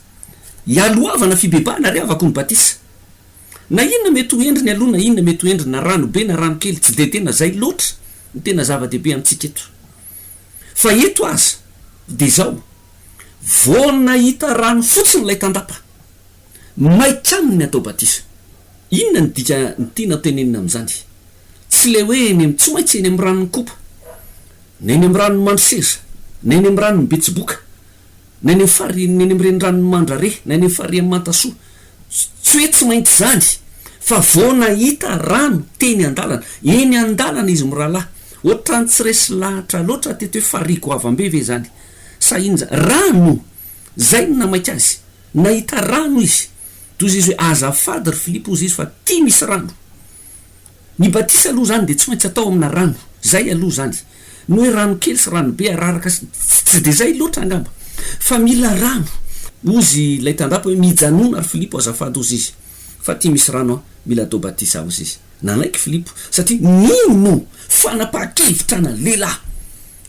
Ialohavana fibebahana ry havako ny batisa. Na inona mety ho endriny aloha na inona mety ho endriny na rano be na rano kely tsy dia tena zay loatra no tena zava-dehibe amintsika eto. Fa eto aza dia izao, vao nahita rano fotsiny ilay tandapa, maika aminy ny atao batisa. Inona no dika ny tiana tenenina amin'izany? Tsy ilay hoe eny amin'ny, tsy maintsy eny amin'ny ranon'i Kopa, na eny amin'ny ranon'i Mandroseza, na eny amin'ny ranon'i Betsiboka, na eny amin'ny farihy, na eny amin'ny reniranon'i Mandrare, na eny amin'ny farihin'i Mantasoa. Tsy hoe tsy maintsy izany, fa vao nahita rano teny an-dalana, eny an-dalana izy mirahalahy. Ohatran'ny tsy resy lahatra loatra teto hoe farihy goavam-be ve izany, sa inona izany. Rano! Izay no namaika azy. Nahita rano izy. Dia hozy izy hoe, Azafady ry Filipo, hozy izy, fa ity misy rano. Ny batisa aloha izany dia tsy maintsy atao amina rano, izay aloha izany. Ny hoe rano kely sy rano be araraka sy, tsy dia izay loatra angamba. Fa mila rano. Hozy ilay tandapa hoe mijanona ry Filipo azafady hozy izy, fa aty misy rano an, mila atao batisa aho hozy izy. Nanaiky Filipo, satria nino fanapahan-kevitra ana lehilahy.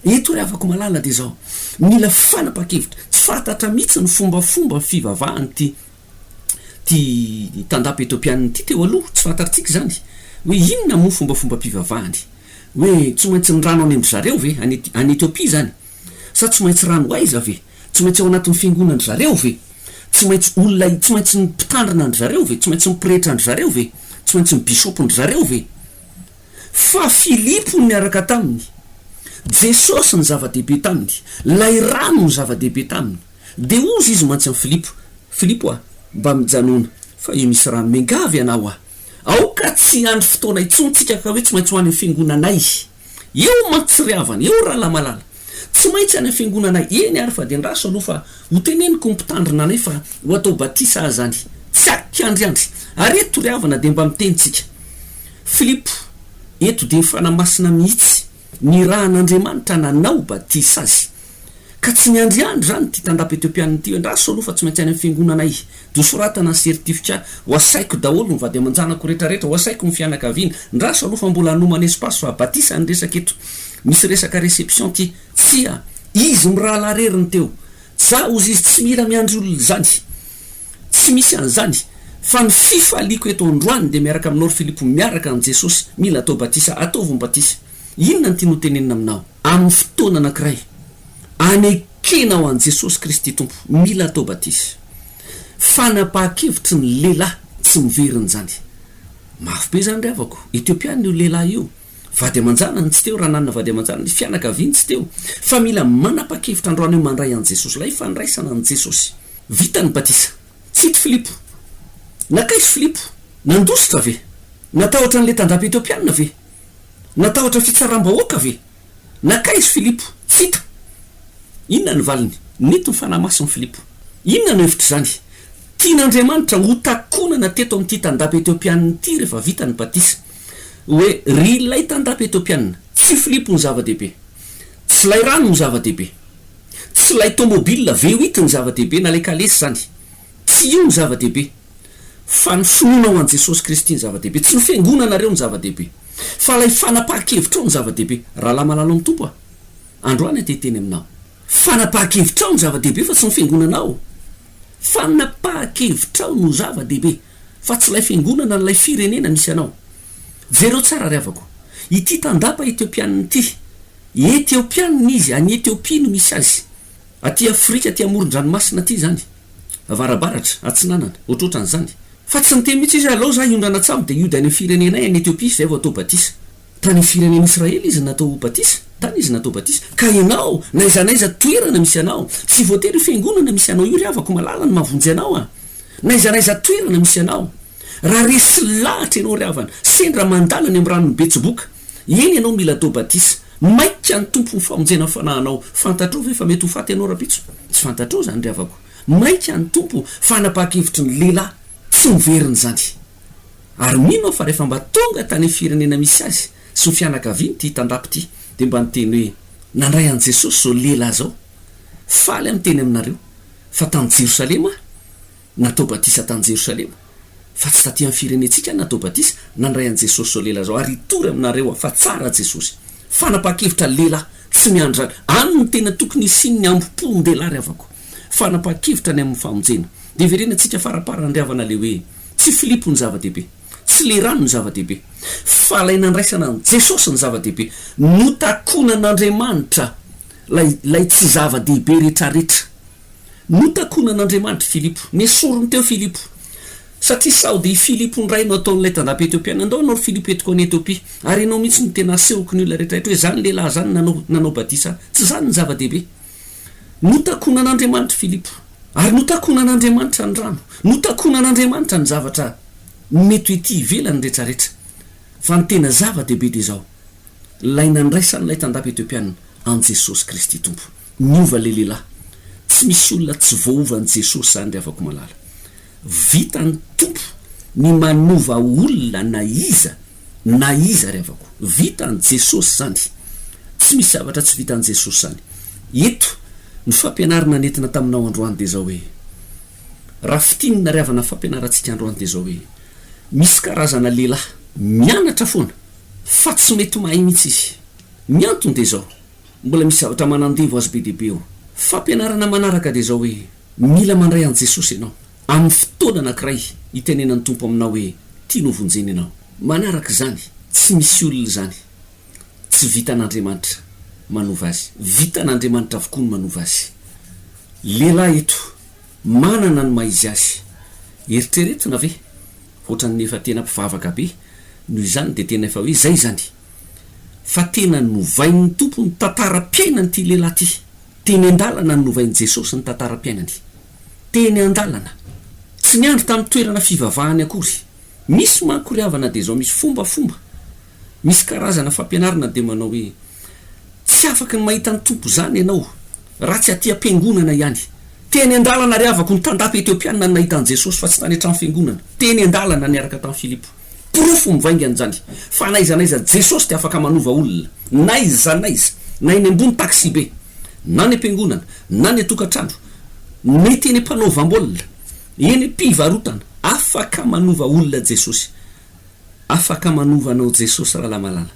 Eto ry havako malala dia izao, mila fanapahan-kevitra. Tsy fantatra mihitsy ny fombafomba fivavahan'ity Ity tandapa Etiopianina ity teo aloha, tsy fantatrtsika izany hoe inona moa fombafombam-pivavahany. Hoe tsy maintsy ny rano any amin-dry zareo ve, any any Etiopia izany? Sa tsy maintsy rano aiza ve? Tsy maintsy ao anatin'ny fiangonan-dry zareo ve? Tsy maintsy olona, tsy maintsy ny mpitandrina an-dry zareo ve? Tsy maintsy ny pretra an-dry zareo ve? Tsy maintsy ny bisôpin-dry zareo ve? Fa Filipo no niaraka taminy. Jesosy no zava-dehibe taminy. Ilay rano no zava-dehibe taminy. Dia hozy izy mantsy amin'i Filipo, Filipo a, mba mijanòna, fa io misy rano miangavy anao aho. Aoka tsy hiandry fotoana intsony tsika ka hoe tsy maintsy ho any amin'ny fiangonanay. Eo mantsy ry havana, eo rahalahy malala. Tsy maintsy any amin'ny fiangonanay. Eny ary fa dia andraso aloha fa ho teneniko ny mpitandrina anay fa ho atao batisa aho izany. Tsy an-kiandriandry. Ary eto ry havana dia mba miteny tsika. Filipo, eto dia ny Fanahy Masina mihitsy nirahan'Andriamanitra nanao batisa azy. Ka tsy miandriandry izany ity tandapa Etiopianina ity hoe andraso aloha fa tsy maintsy any amin'ny fiangonanay dia hosoratana ny certificat, ho asaiko daholo ny vady aman-janako rehetrarehetra, ho asaiko ny fianakaviana, andraso aloha fa mbola hanomana espace fa batisa ny resaka eto, misy resaka réception ity. Tsia, izy mirahalahy irery ny teo. Za hozy izy tsy mila miandry olona izany. Tsy misy an'izany. Fa ny fifaliako eto androany dia miaraka aminao ry Filipo miaraka amin'i Jesosy, mila atao batisa, ataovy ny batisa. Inona no tiany hotenenina aminao? Amin'ny fotoana anankiray, anekenao an'i Jesosy Kristy Tompo, mila atao batisa. Fanapahan-kevitry ny lehilahy tsy miverina izany. Mafy be izany ry havako. Etiopiana io lehilahy io. Vady aman-janany tsy teo, raha nanana vady aman-janany, fianakaviany tsy teo. Fa mila manapa-kevitra androany hoe mandray an'i Jesosy. Ilay fandraisana an'i Jesosy. Vita ny batisa. Tsy hita Filipo. Nankaiza Filipo? Nandositra ve? Natahotra an'ilay tandapa Etiopiana ve? Natahotra fitsaram-bahoaka ve? Nankaiza Filipo? Tsy hita. Inona no valiny? Nety ny Fanahy Masin'i Filipo. Inona no hevitr'izany? Tian'Andriamanitra hotakonana teto amin'ity tandapa Etiopianina ity rehefa vita ny batisa. Hoe, Ry ilay tandapa Etiopianina, tsy Filipo no zava-dehibe. Tsy ilay rano no zava-dehibe. Tsy ilay tomobile V-huit no zava-dehibe na ilay kalesy izany. Tsy io no zava-dehibe. Fa ny finoanao an'i Jesosy Kristy no zava-dehibe. Tsy ny fiangonanareo no zava-dehibe. Fa ilay fanapahan-kevitrao no zava-dehibe. Rahalahy malala ao amin'ny Tompo a! Androany aho te hiteny aminao. Fanapahan-kevitrao no zava-dehibe fa tsy ny fiangonanao. Fanapahan-kevitrao no zava-dehibe fa tsy ilay fiangonana na ilay firenena misy anao. Jereo tsara ry havako. Ity tandapa Etiopianina ity. Etiopianina izy, any Etiopia no misy azy. Aty Afrika, aty amoron-dranomasina aty izany. Avarabaratra, atsinanana, ohatrohatran'izany. Fa tsy niteny mihitsy izy hoe alao za hiondrana an-tsambo dia hiody any amin'ny firenenay any Etiopia izay vao atao batisa. Tany amin'ny firenen'i Israely izy natao batisa, tany izy natao batisa. Ka ianao, na aiza na aiza toerana misy anao, tsy voatery io fiangonana misy anao io ry havako malala no mahavonjy anao a! Na aiza na aiza toerana misy anao, raha resy lahatra ianao ry havana, sendra mandala any amin'ny ranon'i Betsiboka, eny ianao mila atao batisa. Maika ny Tompo ho famonjena ny fanahinao. Fantatrao ve fa mety ho faty ianao rahampitso? Tsy fantatrao izany ry havako. Maika ny Tompo fanapahan-kevitry ny lehilahy. Tsy miverina izany. Ary mino aho fa rehefa mba tonga tany amin'ny firenena misy azy sy ny fianakaviany ity tandapa ity dia mba niteny hoe, Nandray an'i Jesosy izao lehilahy izao. Faly aho miteny aminareo fa tany Jerosalema aho natao batisa tany Jerosalema, fa tsy taty amin'ny firenentsika aho natao batisa, nandray an'i Jesosy izao lehilahy izao ary hitory aminareo aho fa tsara Jesosy. Fanapahan-kevitra lehilahy tsy miandry izany. Any no tena tokony hisian'ny hambom-pon-dehilahy ry havako. Fanapahan-kevitra ny amin'ny famonjena. Dia hiverenantsika faraparany ry havana ilay hoe, tsy Filipo no zava-dehibe, tsy ilay rano no zava-dehibe, fa ilay nandraisana an'i Jesosy no zava-dehibe. Notakonan'Andriamanitra ilay ilay tsy zava-dehibe retraretra. Notakonan'Andriamanitra Filipo. Nesoriny teo Filipo. Satria sao dia i Filipo indray no ataon'ilay tandapa Etiopiana, Andao ianao ry Filipo entiko any Etiopia, ary ianao mihitsy no tena asehoko ny olona rehetra rehetra hoe izany lehilahy izany nanao nanao batisa ahy. Tsy izany ny zava-dehibe. Notakonan'Andriamanitra i Filipo, ary notakonan'Andriamanitra ny rano, notakonan'Andriamanitra ny zavatra mety ho ety ivelany rehetra rehetra. Fa ny tena zava-dehibe dia izao, Ilay nandraisan'ilay tandapa Etiopiana an'i Jesosy Kristy Tompo. Niova ilay lehilahy. Tsy misy olona tsy voaovan'i Jesosy izany ry havako malala. Vitan'ny Tompo ny manova olona na iza na iza ry havako. Vitan'i Jesosy izany. Tsy misy zavatra tsy vitan'i Jesosy izany. Eto, ny fampianarana nentina taminao androany dia izao hoe, raha fintinina ry havana ny fampianarantsika androany dia izao hoe, misy karazana lehilahy mianatra foana fa tsy mety mahay mihitsy izy. Ny antony dia izao, mbola misy zavatra manandevo azy be dia be eo. Fampianarana manaraka dia izao hoe, mila mandray an'i Jesosy ianao. Amin'ny fotoana anankiray itenenan'ny Tompo aminao hoe tiany ho vonjena ianao. Manaraka izany, tsy misy olona izany tsy vitan'Andriamanitra manova azy. Vitan'Andriamanitra avokoa ny manova azy. Lehilahy eto, manana ny maha izy azy. Eritreretina ve? Ohatran'ny efa tena mpivavaka be, noho izany dia tena efa hoe izay izany. Fa tena novain'ny Tompo ny tantaram-piainan'ity lehilahy ity. Teny an-dalana no novain'i Jesosy ny tantaram-piainany. Teny an-dalana. Tsy niandry tamin'ny toerana fivavahany akory. Misy manko ry havana dia izao misy fombafomba, misy karazana fampianarana dia manao hoe, tsy afaky ny mahita ny Tompo izany ianao raha tsy aty am-piangonana ihany. Teny an-dalana ry havako ny tandapa Etiopiana no nahita an'i Jesosy fa tsy tany an-trano fiangonana. Teny an-dalana niaraka tamin'i Filipo. Porofo mivaingana izany fa n'aiza n'aiza Jesosy dia afaka manova olona. N'aiza n'aiza, na eny ambony taxi-be, na any am-piangonana, na any an-tokantrano, mety eny am-panaovam-baolina, eny am-pivarotana, afaka manova olona Jesosy. Afaka manova anao Jesosy rahalahy malala.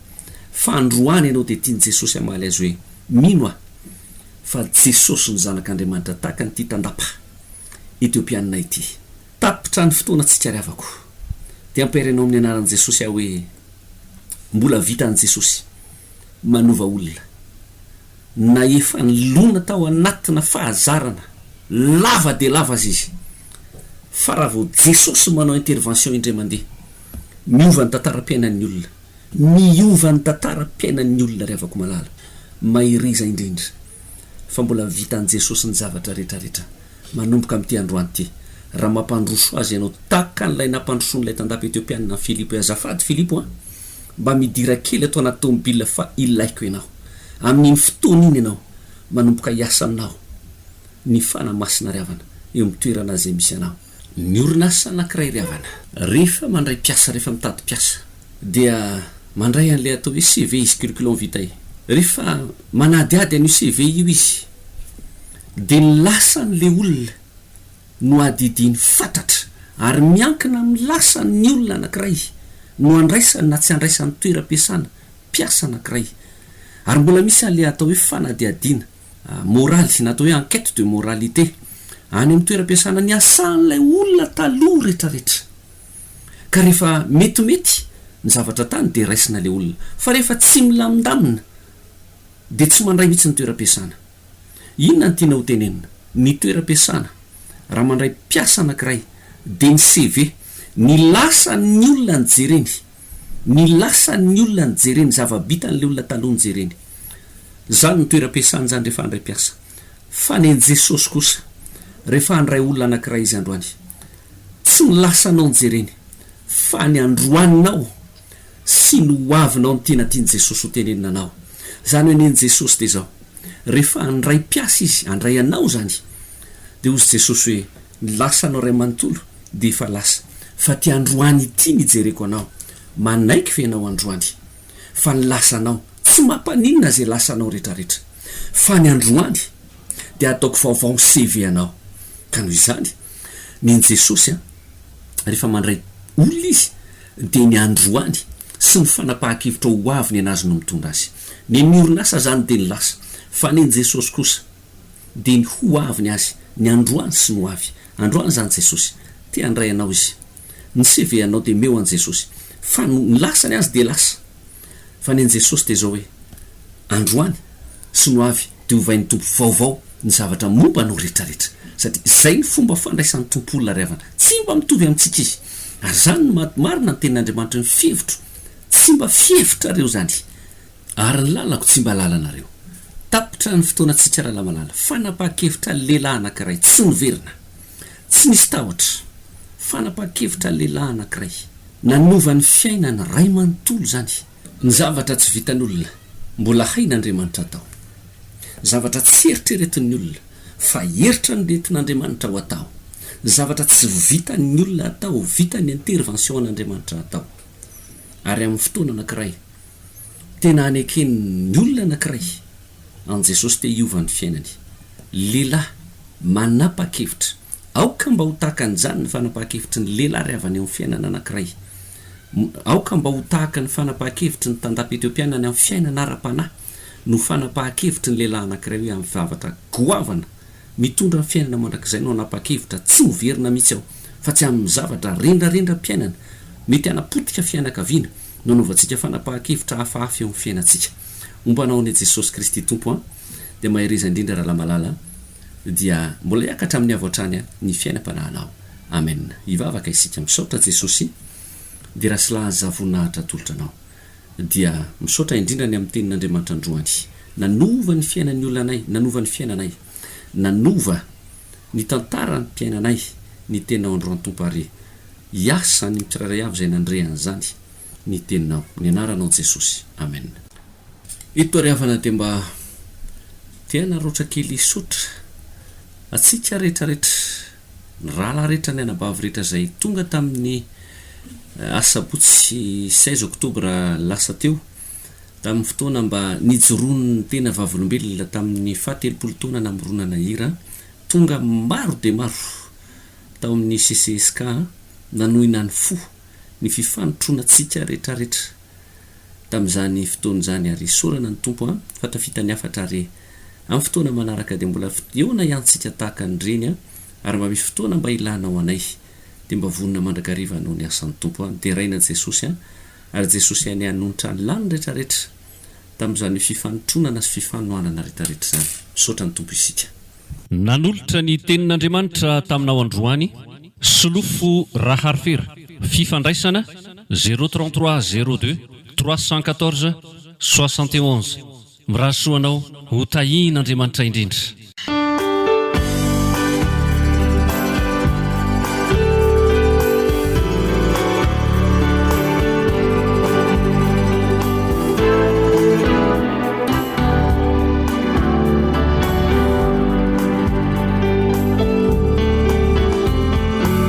Fa androany ianao dia tian'i Jesosy hamaly azy hoe, Mino aho fa Jesosy no Zanak'Andriamanitra tahaka an'ity tandapa Etiopianina ity. Tapitra ny fotoanantsika ry havako. Dia ampiarinao amin'ny anaran'i Jesosy aho hoe, Mbola vitan'i Jesosy manova olona. Na efa nilona tao anatina fahazarana lava dia lava aza izy. Fa raha vao Jesosy manao intervention indray mandeha, miova ny tantaram-piainan'ny olona. Miova ny tantaram-piainan'ny olona ry havako malala. Maheriza indrindra fa mbola vitan'i Jesosy ny zavatra rehetra rehetra manomboka amin'ity androany ity. Raha mampandroso azy ianao tahaka an'ilay nampandrosoan'ilay tandapa Etiopianina an'i Filipo hoe azafady Filipo a, mba midira kely ato anaty tomobile fa ilaiko ianao. Amin'iny fotoana iny ianao manomboka hiasa aminao ny Fanahy Masina ry havana eo amin'ny toerana izay misy anao. Ny orinasa anankiray ry havana, rehefa mandray mpiasa, rehefa mitady mpiasa dia mandray an'ilay atao hoe CV izy, curriculum vitae. Rehefa manadihady an'io CV io izy dia ny lasan'ilay olona no adidiany fatratra ary miankina amin'ny lasan'ny olona anankiray no andraisany na tsy andraisany toeram-piasana mpiasa anankiray. Ary mbola misy an'ilay atao hoe fanadihadiana moraly na atao hoe enquête de moralité any amin'ny toeram-piasana niasan'ilay olona taloha retraretra. Ka rehefa metimety ny zavatra tany dia raisina ilay olona fa rehefa tsy milamindamina dia tsy mandray mihitsy ny toeram-piasana. Inona no tiana ho tenenina? Ny toeram-piasana, raha mandray mpiasa anankiray dia ny CV, ny lasan'ny olona no jereny, ny lasan'ny olona no jereny, zava-bitan'ilay olona taloha no jereny. Izany ny toeram-piasana izany rehefa handray mpiasa. Fa ny an'i Jesosy kosa, rehefa handray olona anankiray Izy androany, tsy ny lasanao no jereny, fa ny androaninao sy ny ho avinao no tena tian'i Jesosy ho tenenina anao. Izany hoe ny an'i Jesosy dia izao, rehefa handray mpiasa Izy, handray anao izany, dia hozy Jesosy hoe, ny lasanao iray manontolo dia efa lasa, fa ity androany ity no ijereko anao, manaiky ve ianao androany fa ny lasanao, tsy mampaninona izay lasanao retraretra, fa ny androany dia ataoko vaovao ny CV anao. Ka noho izany, ny an'i Jesosy an, rehefa mandray olona Izy dia ny androany sy ny fanapahan-kevitra ho avy ny an'Azy no mitondra azy. Ny an'ny orinasa izany dia ny lasa, fa ny an'i Jesosy kosa dia ny ho avy ny Azy, ny androany sy ny ho avy. Androany izany Jesosy. Te handray anao Izy. Ny CV anao dia meo an'i Jesosy. Fa ny lasa ny Azy dia lasa. Fa ny an'i Jesosy dia izao hoe, androany sy ny ho avy dia hovain'ny Tompo vaovao. Ny zavatra momba anao rehetrarehetra. Satria izay ny fomba fandraisan'ny Tompo olona ry havana. Tsy mba mitovy amintsika Izy. Ary izany no maha marina ny tenin'Andriamanitra ny fihevitro. Tsy mba fihevitrareo izany. Ary ny lalako tsy mba lalanareo. Tapitra ny fotoanantsika Ralamalala. Fanapahan-kevitra lehilahy anankiray tsy niverina. Tsy nisy tahotra. Fanapahan-kevitra lehilahy anankiray. Nanova ny fiainany ray manontolo izany. Ny zavatra tsy vitan'olona, mbola hain'Andriamanitra atao. Zavatra tsy eritreretin'ny olona, fa eritranretin'Andriamanitra ho atao. Zavatra tsy vitan'ny olona atao, vitan'ny intervention an'Andriamanitra atao. Ary amin'ny fotoana anankiray, tena aneken'ny olona anankiray an'i Jesosy te hiova ny fiainany. Lehilahy manapa-kevitra. Aoka mba ho tahaka an'izany ny fanapahan-kevitry ny lehilahy ry havana eo amin'ny fiainana anankiray. Aoka mba ho tahaka ny fanapahan-kevitry ny tandapa Etiopiana ny amin'ny fiainana ara-panahy no fanapahan-kevitry ny lehilahy anankiray hoe amin'ny zavatra goavana mitondra ny fiainana mandrakizay no hanapa-kevitra tsy miverina mihitsy aho fa tsy amin'ny zavatra rendrarendram-piainana mety hanapotika fianakaviana no anaovantsika fanapahan-kevitra hafahafa eo amin'ny fiainantsika. Homba anao anie Jesosy Kristy Tompo a! Dia mahereza indrindra rahalahy malala dia mbola hiakatra amin'ny avo hatrany ny fiainam-panahinao. Amen. Hivavaka isika. Misaotra Jesosy dia raha laza voninahitra atolotra anao. Dia misaotra indrindra ny amin'ny tenin'Andriamanitra androany. Nanova ny fiainan'ny olona anay, nanova ny fiainanay. Nanova ny tantaram-piainanay ny teninao androany Tompo ary hiasa any amin'ny tsirairay avy izay nandre an'izany ny teninao. Ny anaranao Jesosy. Amen. Ito ry havana dia mba te hanaraotra kely hisaotra antsika rehetra rehetra, ny rahalahy rehetra, ny anabavy rehetra izay tonga tamin'ny asabotsy 16 oktobra lasa teo, tamin'ny fotoana mba nijoroan'ny tena vavolombelona tamin'ny fahatelopolo taona namoronana hira, tonga maro dia maro tao amin'ny CCSK nanohina ny fo ny fifanotronantsika rehetra rehetra tamin'izany fotoana izany ary isaorana ny Tompo an fa tafita ny hafatra ary amin'ny fotoana manaraka dia mbola eona ihany tsika tahaka an'ireny an ary mba misy fotoana mba ilanao anay dia mba vonona mandrakariva hanao ny asan'ny Tompo an deraina Jesosy an ary Jesosy anie hanonitra ny lany retraretra tamin'izany fifanotronana sy fifanohanana retraretra izany misaotra ny Tompo isika.
Nanolotra ny Tenin'Andriamanitra taminao androany Solofo Raharifera, fifandraisana, 0 33 02 314 71. Mirary soa anao ho tahian'Andriamanitra indrindra.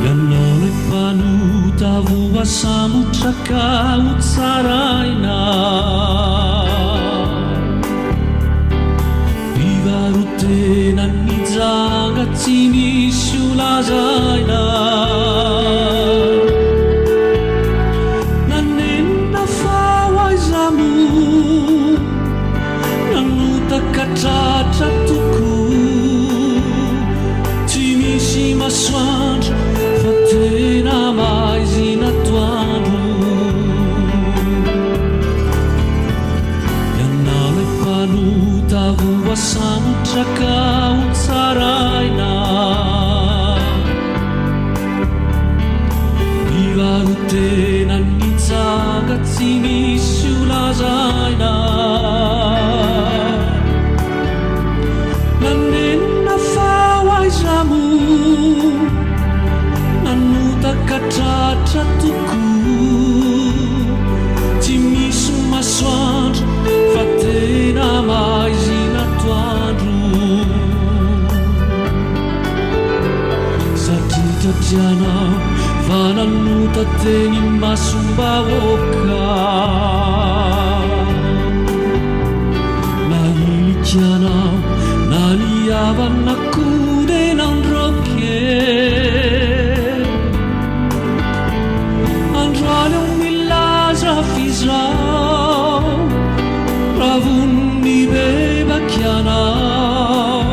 Ianao ilay mpanota voasambotra ka ho tsaraina. Mpivarotena nijanga tsy misy ho lazaina. Nanenina fa ho aiza moa Nanota ka tratra tokoa Tsy misy masoandro fa tena maizina atoandro Ianao ilay mpanota voasambotra ka ho tsaraina Mpivarotena nitsanga tsy misy ho lazaina Nanenina fa ho aiza moa Nanota ka tratra tokoa Tsy misy masoandro fa tena maizina atoandro Satria tratranao fa nanota teny imasom-bahoaka Nahilika anao na ny havana koa dia nandroaka e Androany aho milaza f'izao Raha vonona hibebaka ianao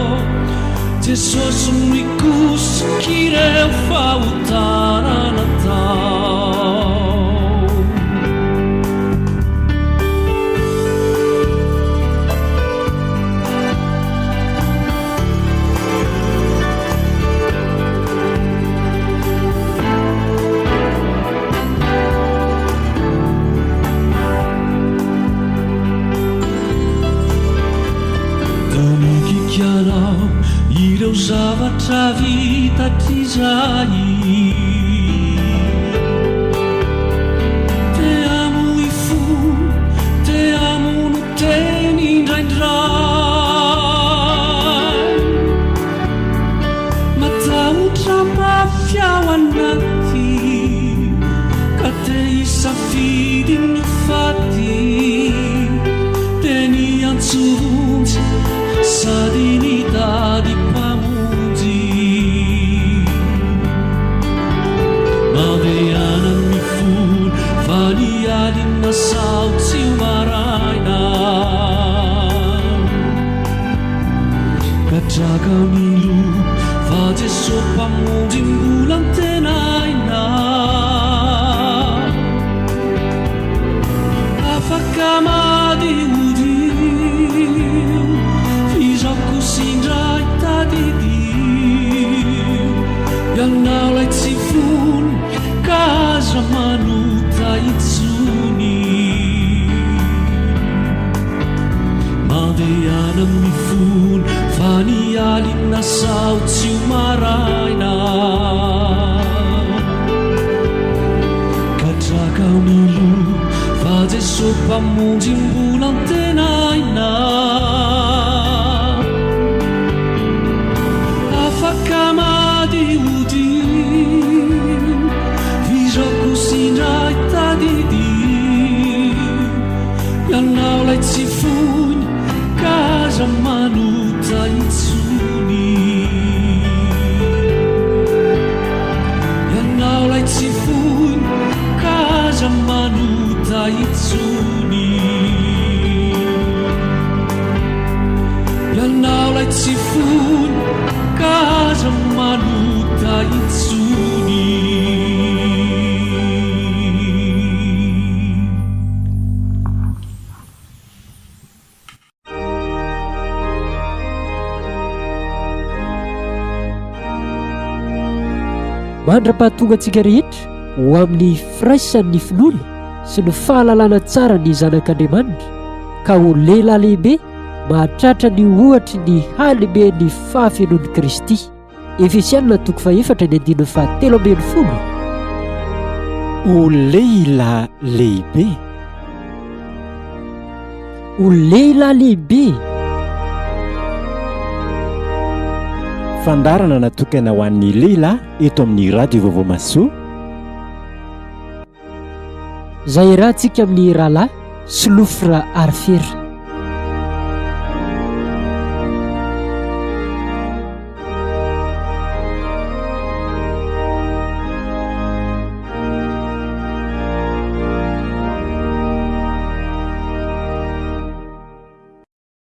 Jesosy mikosika ireo fahotana natao. zavatra vita hatrizay. Te hamoy fo, te hamono teny indraindray. Matahotra mafy ao anaty ka te hisafidy ny ho faty. Te niantso vonjy sady nitady mpamonjy. Mandehana mifona fa ny alina sao tsy ho maraina. Gadraka ny loha fa Jeso Mpamonjy mbola antenaina. Afaka madiodio f'izaho kosa indray tadidio. Ianao ilay tsy fony ka aza manota intsony. Mandehana mifona fa ny alina sao tsy ho maraina. Gadraka ny loha fa Jeso Mpamonjy mbola antenaina. Afaka madiodio f'izaho kosa indray tadidio. Ianao ilay tsy foiny ka aza manota intsony. Ianao ilay tsy foiny ka aza manota intsony. Ianao ilay tsy foiny ka aza manota intsony.
Mandra-pahatonga antsika rehetra ho amin'ny firaisan'ny finoana sy ny fahalalana tsara ny Zanak'Andriamanitra, ka ho lehilahy lehibe mahatratra ny ohatry ny halehiben'ny fahafenoan'i Kristy. Efesiana toko fahefatra ny andininy fahatelo ambin'ny folo.
Ho lehilahy lehibe.
Ho lehilahy lehibe.
Fandaharana natokana ho an'ny lehilahy eto amin'ny Radio Vaovao Mahasoa.
Izay iarahantsika amin'ny rahalahy Solofra Arifera.